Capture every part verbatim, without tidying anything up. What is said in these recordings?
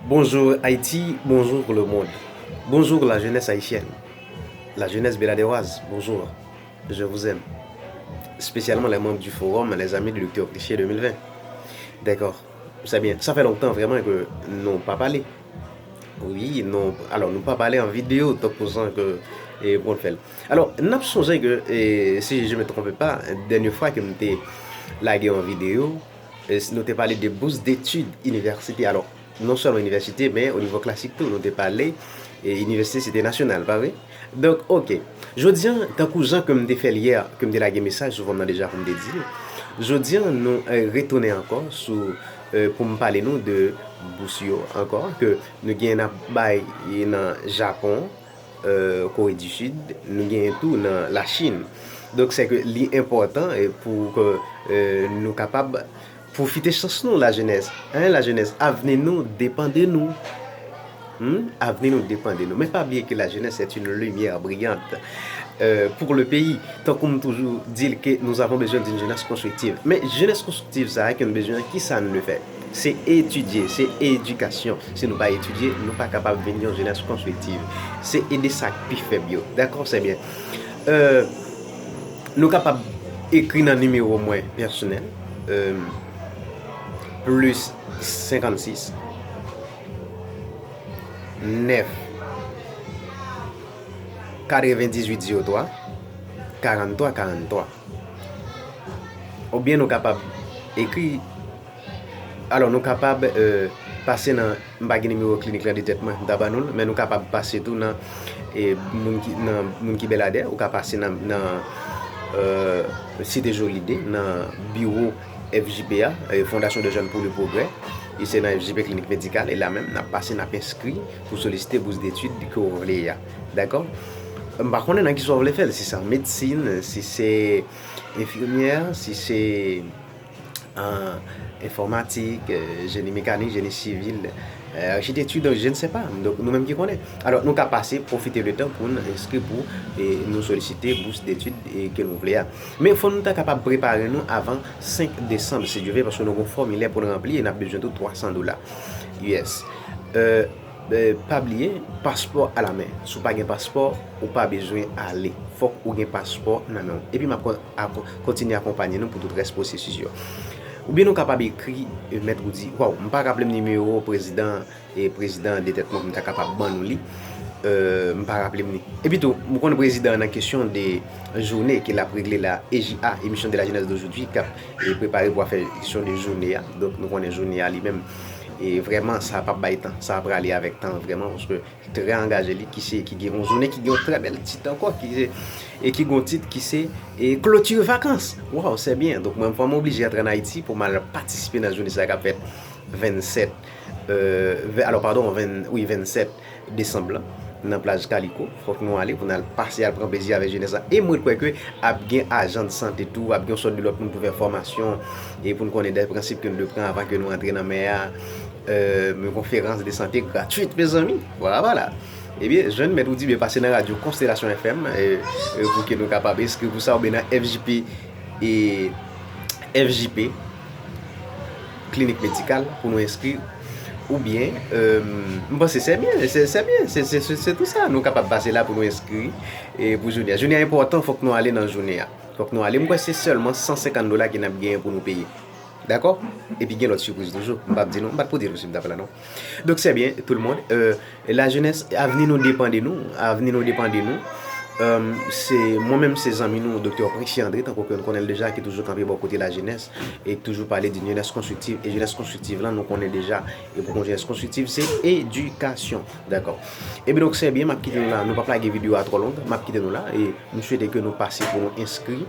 Bonjour Haïti, bonjour le monde. Bonjour la jeunesse haïtienne. La jeunesse beladèroise, bonjour. Je vous aime. Spécialement les membres du forum, les amis du docteur Richier deux mille vingt. D'accord. C'est bien. Ça fait longtemps vraiment que nou pa pale. Wi, non. Alò, nou pa pale an videyo, tankou jan ke, e, pou n fè l. Alò, n ap sonje ke, e, si je me trompe pas, dènye fwa ke m te lage yon videyo, e, nou te pale de bourse d'études université. Alò, non sèlman inivèsite, men o nivo klasik tou, nou te pale, e, inivèsite Site Nasyonal, pa vre? Donk, oke. Jodi a, tankou jan ke m te fè l yè, ke m te lage mesaj sou fòm nan deja pou m te di l, jodi a, nou, e, retounen ankò sou, e, pou m pale nou de bous yo ankò, ke nou gen n ap bay nan Japon, e, Kore di Sid, nou genyen tou nan Lachin. Donk, se ke li enpòtan, e, pou ke, e, nou kapab pwofite chans nou, lajenès. Hein, lajenès, avni nou depann de nou. Hmm? Avni nou depann de nou. Men pa bliye ke la jeunesse est une lumière brillante, euh, pour le pays. Tankou m toujou di l ke nous avons besoin d'une jeunesse constructive. Men jeunesse constructive sa a ke nou bezwen, kisa nou dwe fè? Se etidye, se edikasyon. Si nou pa etidye, nou pa kapab vin yon jeunesse constructive. Se ede sa k pi fèb yo. Dakò, se byen. Euh, nou kapab ekri nan nimewo mwen pèsonèl, euh, plis senkannsis, nèf, katrevendizuit, zewo twa, karanntwa, karanntwa. Oubyen nou kapab ekri, alò, nou kapab, euh, pase nan, m pa gen nimewo klinik la de tèt mwen, m ta ban nou l, men nou kapab pase tou nan, e, moun ki, nan moun ki Bèladè, ou ka pase nan, nan, euh, Site Joli de, nan biwo F J P a, e, Fondation des Jeunes pour le Progrès, e se nan F J P Klinik Medikal, e la menm, n ap pase, n ap enskri pou solisite bous detid ke w vle a. Dakò? M pa konnen nan kisa w vle fè l, si se an medsin, si se enfimyè, si se an enfòmatik, euh, jeni mekanik, jeni sivil, euh, achitekti, donk, je ne sais pas. Donk, nou menm ki konnen. Alò, nou ka pase, pwofite letan pou n enskri pou, e, nou solisite bous detid, e, ke nou vle a. Men fò nou ta kapab prepare nou avan senk desanm, si Dye vle, paske nou gon fòmilè pou n ranpli e n ap bezwen tou twa san dola U S. Euh, euh, pa bliye, paspò alamen. Si w pa gen paspò, ou pa bezwen ale. Fòk ou gen paspò nan men w. Epi m ap kon-, ak-, kontinye akonpanye nou pou tout rès pwosesis yo. Oubyen nou kapab ekri, e, Mèt Roudy. Waw, m pa raple m nimewo prezidan, e, prezidan de tèt mwen pou m ta kapab ban nou li. Euh, m pa raple m li. Epi tou, m konnen prezidan an nan kesyon de jounen ke l ap regle la, E J A, Émission de la Jeunesse d'Aujourd'hui, k ap, e, prepare pou afè kesyon de jounen an. Donk, nou konnen jounen an li menm, e, vrèman, sa p ap bay tan. Sa prale avèk tan, vrèman, paske trè angaje li, ki se, ki gen yon jounen, ki gen yon trè bèl tit ankò, ki se, e ki gen yon tit ki se, e, Clôture Vacances. Waw, se byen. Donk, mwen, fò m oblije antre ann Ayiti pou m al patisipe nan jounen sa k ap fèt vennsèt, euh, ve-, alò, padon, venn, wi, vennsèt desanm lan, nan plaj Kaliko. Fòk nou ale pou n al pase, al pran plezi avèk jenès la. E mwen kwè ke ap gen ajan de sante tou, ap gen yon sòt de lòt moun pou fè fòmasyon, e pou n konnen de prensip ke nou dwe pran avan ke nou antre nan mè a. Euh, men konferans de sante gratwit, mezanmi. Vwala, vwala. Ebyen, jwenn Mèt Roudy, byen pase nan radyo Konstelasyon F M, e, e, pou ke nou kapab enskri pou sa, oubyen nan F J P, e, F J P, klinik medikal, pou nou enskri, oubyen, euh, m panse se byen, se, se byen, se, se, se, se tou sa. Nou kapab pase la pou nou enskri, e, pou jounen an. Jounen an enpòtan, fòk nou ale nan jounen an. Fòk nou ale. M kwè se sèlman san senkant dola ke n ap genyen pou nou peye. Dakò? Epi gen lòt sipriz toujou. M p ap di nou, m pa t pou di nou si m t ap la non. Donk, se byen, tout le monde. Euh, la jeunesse, avni nou depann de nou. Avni nou depann de nou. Euh, se, mwen menm, se zanmi nou, Doktè Prince André, tankou ke nou konnen l deja, ki toujou kanpe bò kote la jeunesse, e ki toujou pale de jeunesse constructive. E jeunesse constructive lan, nou konnen deja, e pou yon jeunesse constructive, se edikasyon. Dakò. Ebyen, donk, se byen, m ap kite nou la. Nou p ap lage videyo a twò long. M ap kite nou la. E m swete ke nou pase pou nou enskri.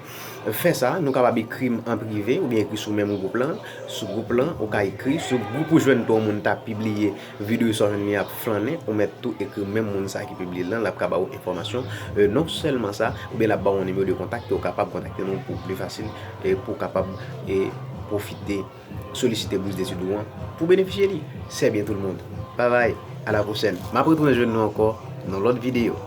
Fè sa, nou kapab ekri m an prive oubyen ekri sou menm gwoup lan. Sou gwoup lan, ou ka ekri. Sou gwoup ou jwenn tou, yon moun ta pibliye videyo sa w jwenn li ap flannen, ou mèt tou ekri menm moun sa ki pibliye l lan, l ap ka ba w enfòmasyon. E non sèlman sa, oubyen l ap ba w yon nimewo de kontak ke w kapab kontakte nou pou pli fasil, e pou w kapab, e, pwofite solisite bous detid ou an pou benefisye li. Se byen tout le monde. Bye bye. À la prochaine. M ap retounen jwenn nou ankò nan lòt videyo.